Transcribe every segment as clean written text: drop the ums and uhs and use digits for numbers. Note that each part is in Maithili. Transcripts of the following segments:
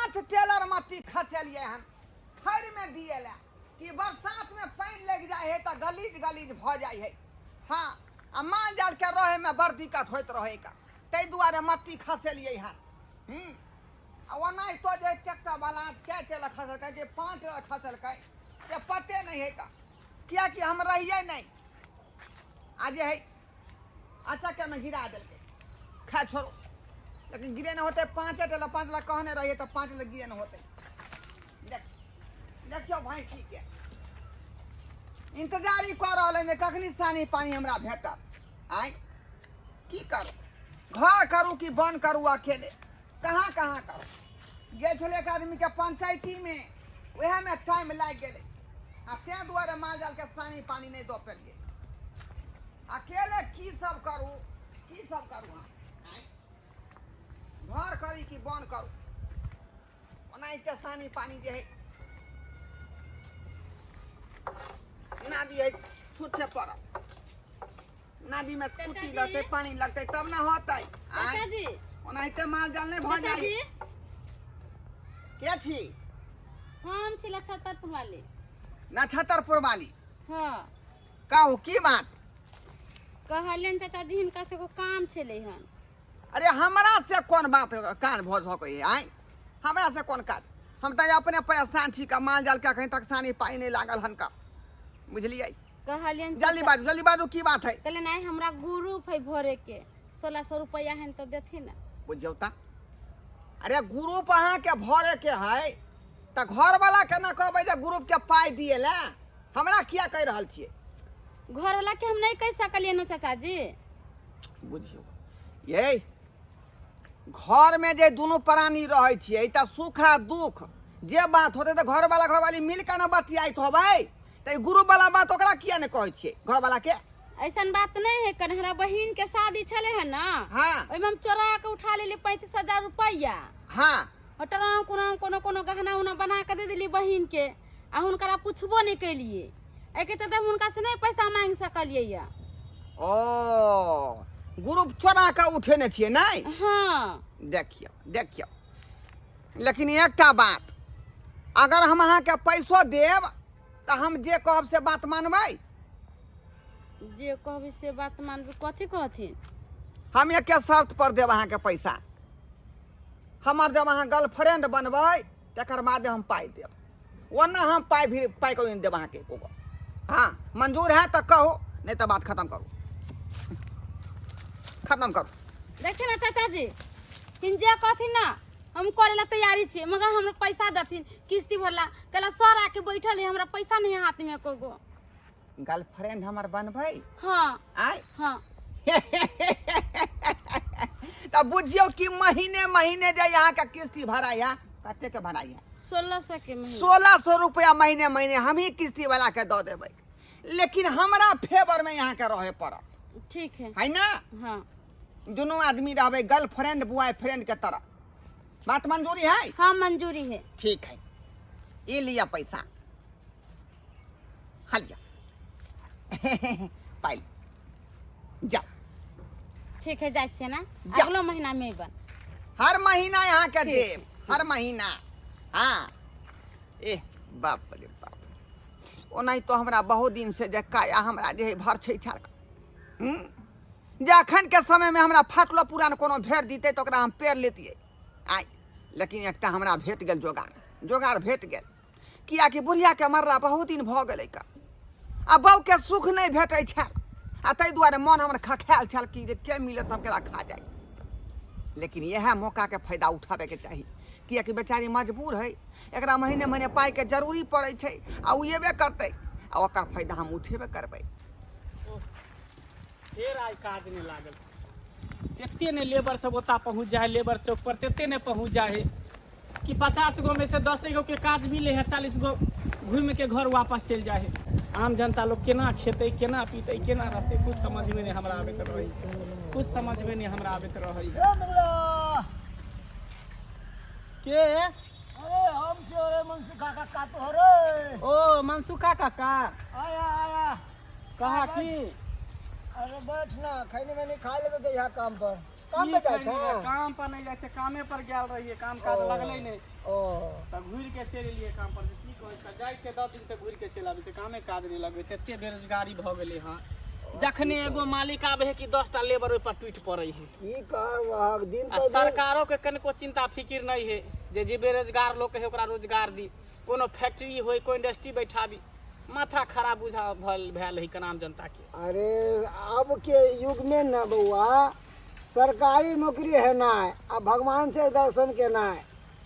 5 टेलर मट्टी खसेलियै हन थैरमे दिए लए कि बरसातमे पानि लागि जाइ है तऽ गलीज गलीज भऽ जाइ है। हँ, आ माल जालके रहैमे बड़ दिक्कत होइत रहै का, ताहि दुआरे मट्टी खसेलियै हन। आ ओनाहितो जे ट्रैक्टर वाला 4 टेलर खसलकै कि 5 टेलर खसलकै से पते नहि है का, कियाकि हम रहियै नहि आ जे है अचकमे गिरा देलकै। खैर छोड़ू, लेकिन गिरे नहि होतै। 5 टेलर 5 लाख कहने रहियै तऽ 5 लाख गिरे नहि होतै। देख देखियौ, भैंसीके इंतजारी कऽ रहल है जे कखनी सानी पानी हमरा भेटत। आँय, की करू, घर करू कि बन करू, अकेले कहाँ कहाँ करू। गेल छलै एक आदमीके पंचायतीमे, उएहमे टाइम लागि गेलै आ ताहि दुआरे माल जालके सानी पानी नहि दऽ पेलियै। अकेले की सब करू, की सब करू हम? आँय, घर करी कि बन करू? ओनाहिते सानी पानी जे है नदी है छुट्टे पड़ल, नदी में चाचा कुट्टी जी। लगतै, पानी लगतै तब ने होतै। आँय, चाचा जी। ओनाहिते माल जाल नहि भऽ चाचा जाइ। जी। के छी? हम छी नक्षत्रपुर वाली। नक्षत्रपुर वाली? हाँ। कहू, की बात? कहलियनि चाचा जी, हिनका से एगो काम छलै हन। अरे, हमरा से कोन बात कान भऽ सकै है? आँय, हमरा से कोन काज? हम तऽ अपने परेशान छी का, माल जाल के अखन तक सानी पानी नहि लागल हन का, बुझलियै? कहलियनि जल्दी बाजू, जल्दी बाजू, की बात है? कहलियनि आइ हमरा ग्रुप है भरे के, 1600 रुपैआ हन तऽ देथिन ने। बुझियौ तऽ, अरे ग्रुप अहाँके भरे के है तऽ घरवाला के ना कहबै जे ग्रुप के पाइ दिए ला, हमरा किया कहि रहल छियै? घरवाला के हम नहीं कहि सकलियै ने चाचा जी। बुझियौ, ये घरमे जे दुनू प्राणी रहै छियै तऽ सुख आ दुख जे बात होतै तऽ घरवाला घरवाली मिल कऽ ने बतियाइत होबै, तऽ ई ग्रुप वाला बात ओकरा किया नहि कहै छियै घरवाला के? ऐसन बात नहीं है कन, हमरा बहिन के शादी छले है ना, ओहिमे हम चोरा के उठा लेली 35,000 रुपैआ। और टराम कुराम कोनो कोनो गहना उहना बना के दे देली बहिन के आ हुनकरा पुछबो नहीं केलिए। एहिके चलते हम हुनका से नहीं पैसा मांग सकलिए या। ओ ग्रुप चोरा कऽ उठेने छियै नहि? हाँ। देखियौ देखियौ, लेकिन एकटा बात, अगर हम अहाँके पैसो देब तऽ हम जे कहब से बात मानबै? जे कहबै से बात मानबै? कथी कहथिन? हम एके शर्त पर देब अहाँके पैसा, हमर जब अहाँ गर्लफ्रेंड बनबै तकर बादे हम पाइ देब, ओना हम पाइ भी पाइ कऽ नहि देब अहाँके एको गो। हाँ, मंजूर है तऽ कहू, नहि तऽ बात खत्म करू, खत्म करू। देखिए ना चाचा जी, हिन जे कहथिन ना हम करे ला तैयारी छी, मगर हमरा पैसा देथिन किस्ती भरला। कहला सर आके बैठल है, हमरा पैसा नहीं है हाथ में एको गो। गर्लफ्रेंड हमर बनबै? हाँ। आय? हाँ। तऽ बुझियौ कि महीने महीने जे अहाँके किस्ती भराइया, कते के भराइया? 1600 के महीना। 1600 रुपया महीने महीने हम ही किस्ती वाला के दऽ देबै, लेकिन हमरा फेवर में अहाँके रहे पड़त। ठीक है। है ना? हाँ। दुनू आदमी रहबै गर्लफ्रेंड बॉयफ्रेंड के तरह, बात मंजूरी है? हाँ, मंजूरी है। ठीक है, ये लिया पैसा, हलिया पाइ जाओ। ठीक है, जाइ छियै ना। जा। अगलो महीना में अयबन। हर महीना यहाँ के ठीक। देब, हर महीना। हाँ, ए बाप रे बाप, ओनाहितो हमरा बहुत दिन से जे काया हमरा जे है भर छै छल जे अखन के समय में हमरा फाटलो पुरान कोनो भेट दितै तऽ ओकरा हम पेर लेतियै आइ, लेकिन एकटा हमरा भेट गेल जोगार, जोगार भेट गेल, कियाकि बुढ़ियाके मरला बहुत दिन भऽ गेलै का आ बहूके सुख नहि भेटै छल आ ताहि दुआरे मन हमर खखायल छल कि जे के मिलत हम केना खा जाइ। लेकिन इएह मौकाके फायदा उठाबैके चाही, कियाकि बेचारी मजबूर है, एकरा महीने महीने पाइके जरूरी पड़ै छै आ ओ एबे करतै आ ओकर फायदा हम उठेबे करबै। फेर आइ काज नहि लागल, तेते ने लेबर सब ओतऽ पहुँच जाइ है लेबर चौक पर, तेते ने पहुँच जाइ है कि 50 गो में से 10 गो के काज मिले है, 40 गो घूम के घर वापस चलि जाइ है। आम जनता लोग केना खेतै, केना पीतै, केना रहतै, कुछ समझ में नहीं हमरा आबैत रहै, कुछ समझ में नहीं हमरा आबैत रहै। ए मुंगरा। के? अरे हम छियो रे मनसुखा काका तोहरे। ओ मनसुखा काका। आया आया। कहा आ की? बैठ। अरे बैठ ना, खैने में नहीं खा ले तो जइहा काम पर। काम पे जाइ छौ? काम पर नहि जाइ छै, कामे पर गेल रहियै, काम काज लगलै नहि। ओ। तऽ घुरि के चलि एलियै काम पर। की कहै छै, जाइ छै 10 दिन से घुरि के चलि आबै छै, कामे काज नहि लगबै, तते बेरोजगारी भऽ गेलै हँ। जखने एगो मालिक आबै है कि 10 टा लेबर ओहि पर टूटि पड़ै है। की कहब दिन आ सरकारो के कनिको चिंता फिकिर नहि है जे जे बेरोजगार लोक है ओकरा रोजगार दी, कोनो फैक्ट्री होय, कोइ इंडस्ट्री बैठाबी। माथा खराब बुझा भेल है कनाम जनता के। अरे अब के युग में न बउआ सरकारी नौकरी है ना आ भगवान से दर्शन केनाइ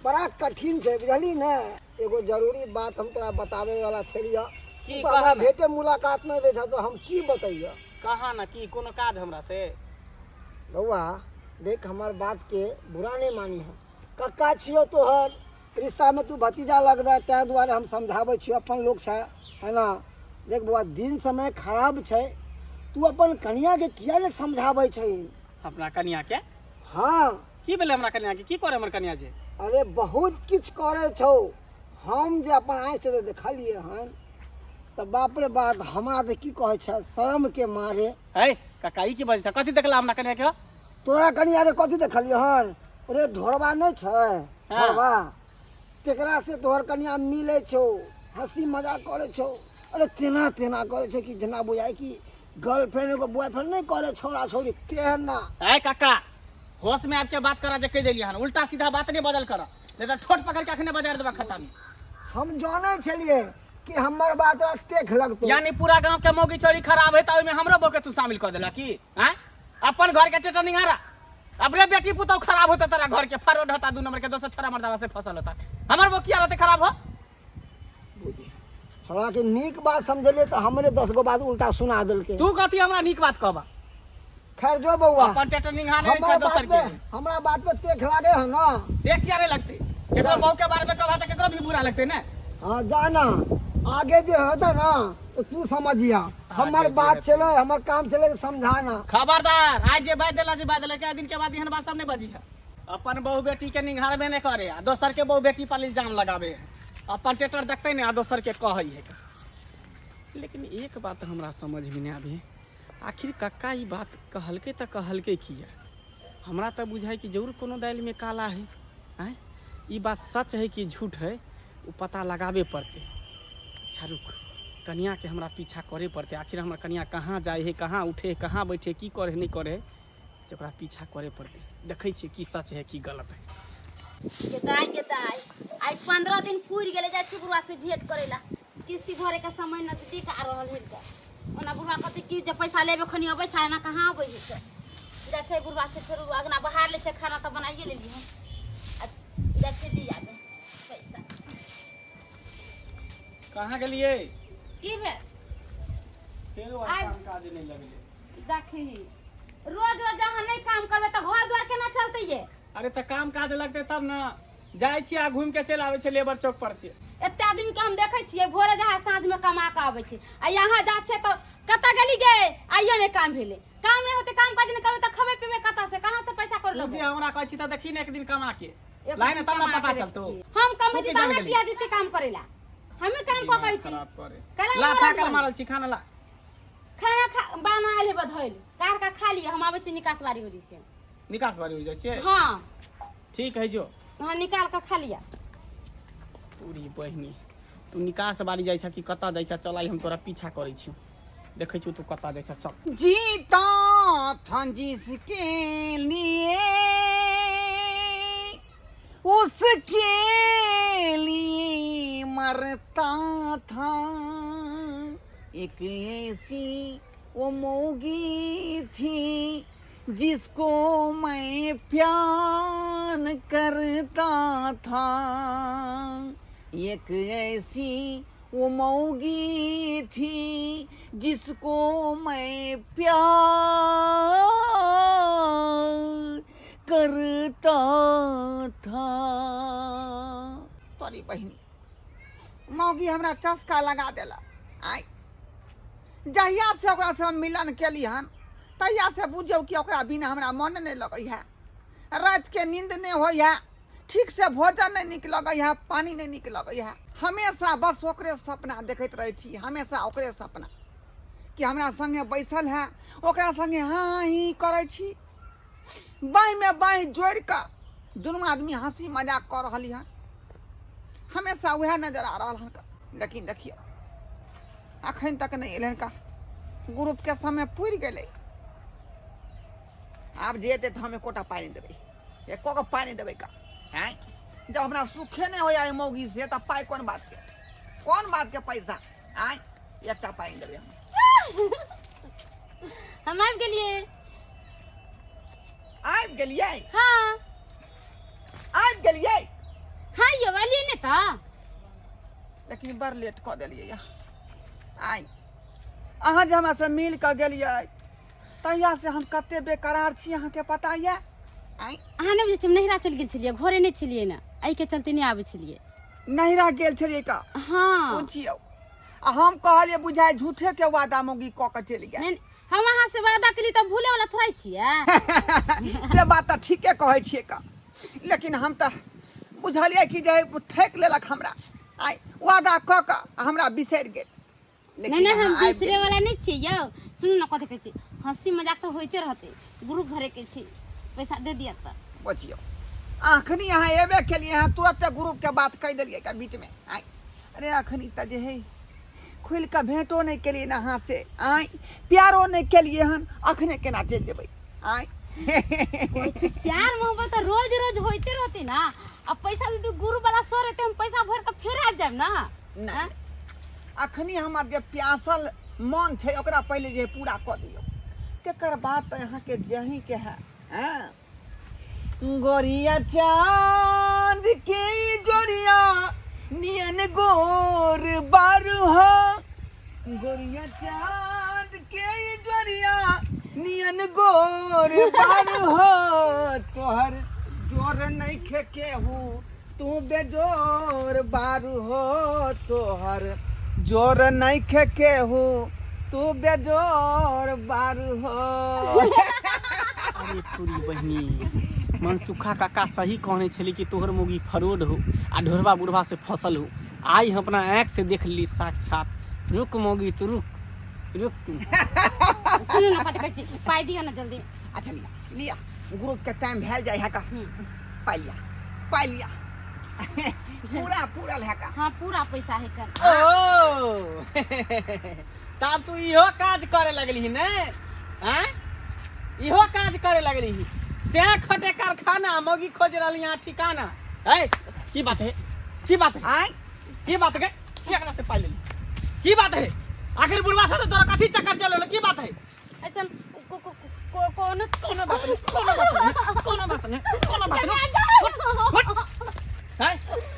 बड़ा कठिन छै, बुझली ने? एगो जरूरी बात हम तोरा बताबे वाला छलियऽ। की? तू तऽ हमरा कह ने। भेटे मुलाकात नहि दै छह तऽ हम की बतैयऽ? कहा ना, की कोनो काज हमरा से? बउआ देख, हमर बात के बुरा नहि मानी है, कक्का छियौ तोहर, रिश्ता में तू भतीजा लगबे, ताहि दुआरे हम समझाबै छियौ, अपन लोक छै, है ना? देख बउआ, दिन समय खराब छै, तू अपन कनियाके किया नहि समझाबै छही? अपना कनिया के? हाँ। की भेलै हमरा कनिया के? की करे हमर कनिया जे? अरे बहुत किछु करै छौ, हम जे अपन आँखिसँ जे देखलियै हन तऽ बाप रे बाप, हमरा तऽ की कहै छै शरमके मारे। है काका, ई की बजै छै? कथी देखला हमरा कनिया के? तोरा कनिया के कथी देखलियै हन? अरे ढोरबा नहि छै ढोरबा, तेकरा से तोहर कनिया मिलै छौ, हँसी मजाक करै छौ। अरे तेना तेना करै छै कि जेना बुझाइ कि गर्लफ्रेंड एगो बॉयफ्रेंड नहि करै छौड़ा छौड़ी तेना। है काका, होश में आबि के बात करा, जे कहि देलियै हन, उल्टा सीधा बात नहि बदल कर, नहीं तऽ ठोट पकड़ के अखने बजार देबा खत्ता में। हम जानै छलियै कि हमर बात तेख लगतौ। यानी पूरा गांव के मौगी चोरी खराब है तऽ ओहिमे हमरो बहू के तू शामिल कर देला की? आँय, अपन घर के टेटर निहारा, अपने बेटी पुतहु खराब होता, तोरा घर के फरोड होता, 2 नंबर के दोसर छोरा मर्दावा से फसल होता, हमर बहू किया रहते खराब हो? छोड़ा के नीक बात समझलियै तऽ हमरे 10 गो बात उल्टा सुना देलकै। तू कथी हमरा नीक बात कहबा? खैर जो बउआ, अपन टेटर निहारे छै हमर दोसर बात पे के। हमरा बात पे तेख लागे है ना? देख किया नहीं लगते? केकरो बहू के बारे में कहबा तऽ केकरो भी बुरा लगते ने। हाँ जाना, आगे जे होता ना तो तू समझिया, हमर जे बात हेतै। चले, हमर काम चले, समझाना। खबरदार, आज जे बाज देला जे बाज देला, के दिन के बाद एहन बात सब नहीं बजी है। अपन बहू बेटी के निहारबे नहीं करे आ दोसर के बहू बेटी पर इल्जाम लगाबे है। अपन टेटर देखते नहीं आ दोसर के कहै है। लेकिन एक बात हमरा समझ में नहीं आबे, आखिर कक्का ई बात कहलकै तऽ कहलकै किया? हमरा तऽ बुझाइ कि जरूर कोनो दालि में काला है। आँय, ई बात सच है कि झूठ है, ओ पता लगाबे पड़तै। अच्छा रुक, कनिया के हमरा पीछा करे पड़तै। आखिर हमर कनिया कहाँ जाइ है, कहाँ उठे है, कहाँ बैठे है, की करे है, नहीं करे है, से ओकरा पीछा करे पड़तै। देखै छियै की सच है की गलत है। के दाय के दाय, आइ 15 दिन पुरि गेलै, जाइ छी बुढ़वा से भेंट करै ला। किस्ती भरे के समय नजदीक आ रहल है। ओना बुढ़वा कहतै कि जे पैसा लेबे खनी अबै छै, एना कहाँ अबै है? से जाइ छै बुढ़वा से, फेर अगना बहार लै छै, खाना तऽ बनाइए लेली हन, आ जाइ छै दिया दे पैसा। कहाँ गेलियै? की भेल? फेरो काम काज नहि लगलै। देखी, रोज रोज अहाँ नहि काम करबै तऽ घर द्वार केना चलतै ये? अरे तऽ काम काज लगतै तब ने। जाइ छी आ घूमि के चलि आबै छै लेबर चौक पर से। एते आदमी के हम देखै छियै भोरे जहाँ साँझ में कमा के आबै छै, आ यहाँ जा छै तऽ कतऽ गेली गे? आइयो नहि काम भेलै। काम नहि होतै, काम काज नहि करबै तऽ खबै पीबै कतऽ से? कहाँ से पैसा कर तू लेबै? जे हमरा कहै छी तऽ देखी ने एक दिन कमा के एक लाइन दिन तब ने कमा पता के चलतौ। देखै छियै। हम तू कमेती की तऽ जान अहाँ गेली? किया जेतै काम करै ला? हमे काम कऽ कहै छी। खराब करे कैला ला हमरा थाकल दुआरे? मारल छी, खाना ला। खाना खा बना लेबै, धोइल कार का खा लिअ, हम आबै छी निकास बारी उरी से। निकास बारी उरी जाइ छियै? हाँ। ठीक है जो। हाँ, निकाल के खा लिअ। पूरी बहिनी, तू निकास बारी जाइ छ कि कतऽ जाइ छ? चल, आइ हम तोरा पीछा करै छियौ, देखै छियौ तू कतऽ जाइ छ, चल। जीता था जिसके लिए उसके लिए मरता था, एक ऐसी वो मौगी थी जिसको मैं प्यार करता था, एक ऐसी वो मौगी थी जिसको मैं प्यार करता था। तोरी बहिनी, मौगी हमरा चस्का लगा देला। आइ जहिया से ओकरा से हम मिलन केली हन तहिया से बुझियौ कि ओकरा बिना हमरा मन नहि लगै है। राति के नींद नहि होइ है, ठीक से भोजन नहि नीक लगै है, पानि नहि नीक लगै है। हमेशा बस ओकरे सपना देखैत रहै छी, हमेशा ओकरे सपना कि हमरा संगे बैसल है, ओकरा संगे हाँ हाँ ही करै छी। बाँहिमे बाँहि जोड़ि कऽ दुनू आदमी हँसी मजाक कऽ रहली हन। हमेशा वएह नजर आ रहल हन। लेकिन देखियौ अखन तक नहि एलै का, ग्रुपके समय पुरि गेलै। आब जे एतै तऽ हम एकोटा पाइ नहि देबै, एको गो पाइ नहि देबै का। आँय, जब हमरा सुखे नहि होइए एहि मौगी से तऽ पाइ कोन बातके, कोन बातके पैसा? आँय, एकटा पाइ नहि देबै हम। हम आबि गेलियै। आबि गेलियै? हाँ। आबि गेलियै? हाँ यौ, एलियै ने तऽ। लेकिन बड़ लेट कऽ देलियै यऽ। आइ अहाँ जे हमरासँ मिल कऽ गेलियै तहिया से हम कते बेकरार छी अहाँके पता यऽ? आइ अहाँ नहि बुझै छियै, हम नैहरा चलि गेल छलियै, घरे नहि छलियै ने, एहिके चलते नहि आबै छलियै। नैहरा गेल छलियै का? हाँ। बुझियौ, आ हम कहलियै बुझाइ झूठे के वादा मौगी कऽ के चलि गेल। नहि, हम अहाँ से वादा केली तऽ भूले वाला थोड़े छियै। से बात तऽ ठीके कहै छियै का, लेकिन हम तऽ बुझलियै कि जे ठकि लेलक हमरा, आइ वादा कऽ कऽ हमरा बिसरि गेल। नहि नहि, हम बिसरे वाला नहि छियै यौ। सुनू ने, कथी कहै छी, हँसी मजाक तऽ होइते रहतै, ग्रुप भरे के छी, पैसा दे दिअ तऽ। बुझियौ, अखनी अहाँ एबे केलियै हँ, तुरते ग्रुपके बात कहि देलियै का बीचमे। आइ अरे अखनी तऽ जे है खुलि कऽ भेंटो नहि केलियै ने अहाँ से, आँय प्यारो नहि केलियै हन, अखने केना चलि जेबै? आँय, प्यार मोहब्बत तऽ रोज रोज होइते रहतै ना। आ पैसा यदि गुरु वाला सर एतै, हम पैसा भरि कऽ फेर आबि जायब ना। नहि, अखनी हमर जे प्यासल मन छै ओकरा पहिले जे पूरा कऽ दियौ, तकर बाद तऽ अहाँके जहीँके है। हँ गोरिया चांद के जोरिया नियन गोर बारू हो, गोरिया चांद के जोरिया नियन गोर बारू हो, तोहर जोर नहीं खे केहू तू बेजोर बारू हो, तोहर जोर नहीं खे केहू तू बेजोर बारू हो। अरे तोरी बहिनी, मनसुखा काका सही कहने छली कि तोहर मौगी फरोड हो आ ढोरबा बुढ़बा से फसल हो। आइ हम अपना आँखि से देख ली साक्षात। रुक मौगी, तू रुक, रुक तू। सुनू ने, कथी कहै छी, पाइ दिअ ने जल्दी। अच्छा लिया लिया, ग्रुप के टाइम भेल जाइ है का। पाइ लिया, पाइ लिया, पूरा पूरा है का? हाँ, पूरा पैसा है कर। ओ तब तू इहो काज करे लगली ने? आँय, इहो काज करे लगली? से खटे कारखाना, मौगी खोज रहली यहाँ ठिकाना। है की बात है, की बात है? आँय की बात है? की एकरा से पाइ लेली? की बात है? आखिर बुढ़वा से तोरा कथी चक्कर चल, की बात है? ऐसन कोनो कोनो बात नहीं, कोनो बात नहीं, कोनो बात नहीं, कोनो बात नहीं। हैं,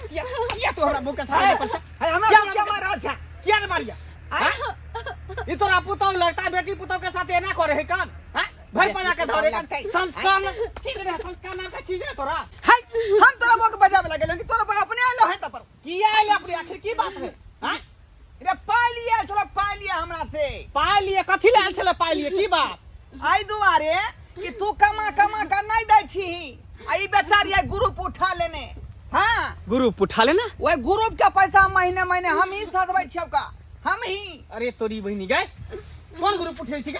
किया किया तू हमरा मुंह के सामने पर है हमरा क्या क्या मारल छै? किया ने मारिया? हैं, ई तोरा पुतौ लगता है, बेटी पुतौ के साथ एना करे है कान? हैं, भर पजा के धरे कान? संस्कार न चीज रहे, संस्कार नाम का चीज है तोरा? है हम तोरा बक बजावे लगेलो कि तोरा पर अपने आलो है त पर किया आइल अपने? आखिर की बात है? हैं, रे पाइ लिया छलो, पाइ लिया हमरा से। पाइ लिए कथी ले आयल छले? पाइ लिए की बात? एहि दुआरे कि तू कमा कमा के नहि दै छी, आ ई बेचारी आई ग्रुप उठा लेने। हाँ, ग्रुप उठा लेना? ओहि ग्रुप के पैसा महीने महीने हम ही सधबै छियौ का, हम ही। अरे तोरी बहिनी गए, कोन ग्रुप उठे छी गे?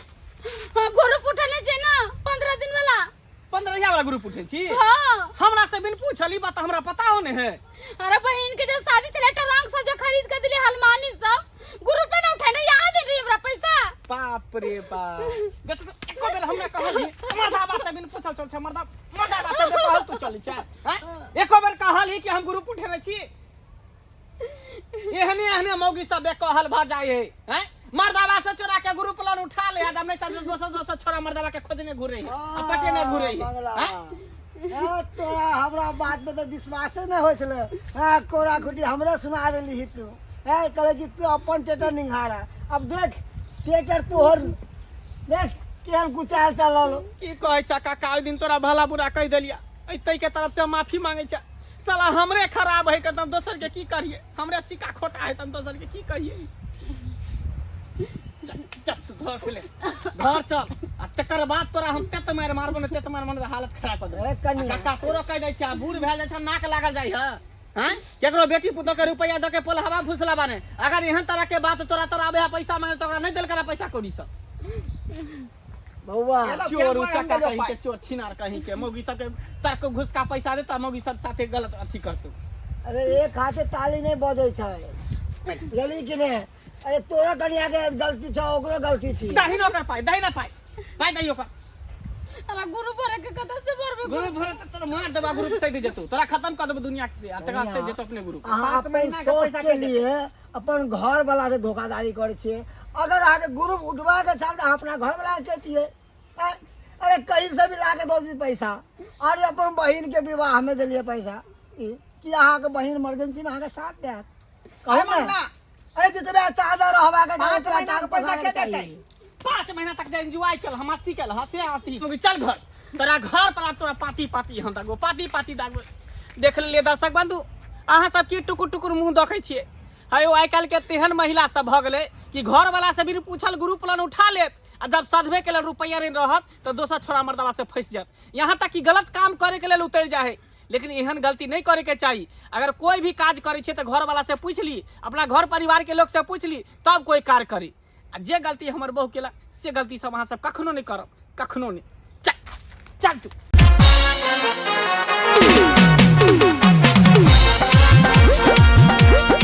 हाँ, ग्रुप उठेने छै ना 15 दिन वाला। 15 वाला ग्रुप उठे छी? हाँ। हमरा से बिन पूछल? ई बात हमरा पता हो ने है। अरे बहिन के जे शादी छले, ट्रंक सब जो खरीद के दिली, हलमानी सब, ग्रुप पे ना उठेने, यहाँ दे रही हमरा पैसा। बाप रे बाप, गे तो एको बेर हमरा कहल मर्दाबा से बिन पूछल चल छै, मर्दा मर्दाबा से बिन कहल तू चलै छै? हैं, एको बेर कहल ही कि हम ग्रुप उठेने छी? एहने एहने मौगी सब बेकहल भ जाय है। हैं, मर्दाबा से चोरा के ग्रुप लोन उठा ले, आदम नहीं सब दोसर दोसर छोरा मर्दाबा के खोजने घुरे है आ पटेने घुरे है। मंगला। हैं? ए, तोरा हमरा बात में तऽ विश्वासे नहि होइ छलै। हँ, कोरा खुटी हमरे सुना देली तू। है कहले कि तू अपन टेटर निंघारा, अब देख टेटर तोहर, देख केहन कुचाल चलल। की कहै छ काका, ओहि दिन तोरा भला बुरा कहि देलिया, एतै के तरफ से हम माफी मांगै छ। साला हमरे खराब है कदम, दोसर के की करिए? हमरे सिक्का खोटा है तम दोसर के की कहिए? चल चल तू घर खुले, घर चल, आ तकर बाद तोरा हम तेत मारि मारबो ने, तेत मार मारबो, हालत खराब कर देबो। ए, कनिया। आ काका तोरो कहि दै छै, आ बूढ़ भेल जाइ छै, नाक लागल जाइ है। हैं, केकरो बेटी पुतोह के रुपया दऽ के पोलहवा फुसला बाने। अगर एहन तरह के बात तोरा तोरा आबे है पैसा मांगे, तऽ ओकरा नहि देल करा पैसा कौड़ी सब। बौआ केलक चोर केलक, हम उचक्का देलियौ कहीं के पाइ। चोर छिनार कहीं के मौगी सबके तर्क घुस का पैसा देता मौगी सब साथे गलत अथी करतौ। अरे एक हाथे ताली नहीं बजै छै, बुझली कि नहि? अरे तोरा कनिया के गलती छौ, ओकरो गलती छी। दही न ओकर पाइ, दही न पाइ, पाइ दही ओकर। हमरा गुरु भरे के कतऽ से भरबे? गुरु भरे तऽ तोरा मार देबा, गुरु से दे जेतौ, तोरा खत्म कर देबो दुनिया से आ तकरा से जेतौ अपने गुरु। अहाँ पाँच अपन महीना के सोच पैसा के के देतै। लिए अपन घर वाला से धोखाधड़ी करै छियै। अगर अहाँके ग्रुप उठबा के छल तऽ अहाँ अपना घर वाला के कहितियै, आँय? अरे कहीं से भी ला के दऽ दी पैसा। अरे अपन बहिन के विवाह में देलियै पैसा ई कि अहाँके बहिन इमरजेंसी में अहाँके साथ देत, कहू ने। मंगला। अरे जितबे चादर रहबाक चाही, 5 ओतबे महीना के टांग पैसा पसारके के देतै? चाही। 5 महीना तक जे एंजॉय केल, हम मस्ती केल, हंसे हंसी तो चल घर, तोरा घर पर आब तोरा पाती पाती हम दागो, पाती पाती दागो। देख लेलियै दर्शक बंधु, अहाँ सब की टुकुर टुकुर मुँह देखै छियै? है आइ काल्हि के तेहन महिला सब भऽ गेलै कि घर वाला से भी पूछल ग्रुप लोन उठा लेत आ जब सधबे के लेल रुपैआ नहीं रहत तऽ दोसर छोड़ा मर्दवा से फंसि जायत। यहाँ तक कि गलत काम करे के लेल उतरि जाइ है, लेकिन एहन गलती नहीं करे के चाही। अगर कोई भी काज करे छियै तऽ घर वाला से पूछि ली, अपना घर परिवार के लोग से पूछि ली, तब कोई कार्य करी। आ जे गलती हमर बहू केलक से गलती सब अहाँ सब कखनो नहीं करब, कखनो नहीं। चल चल तू।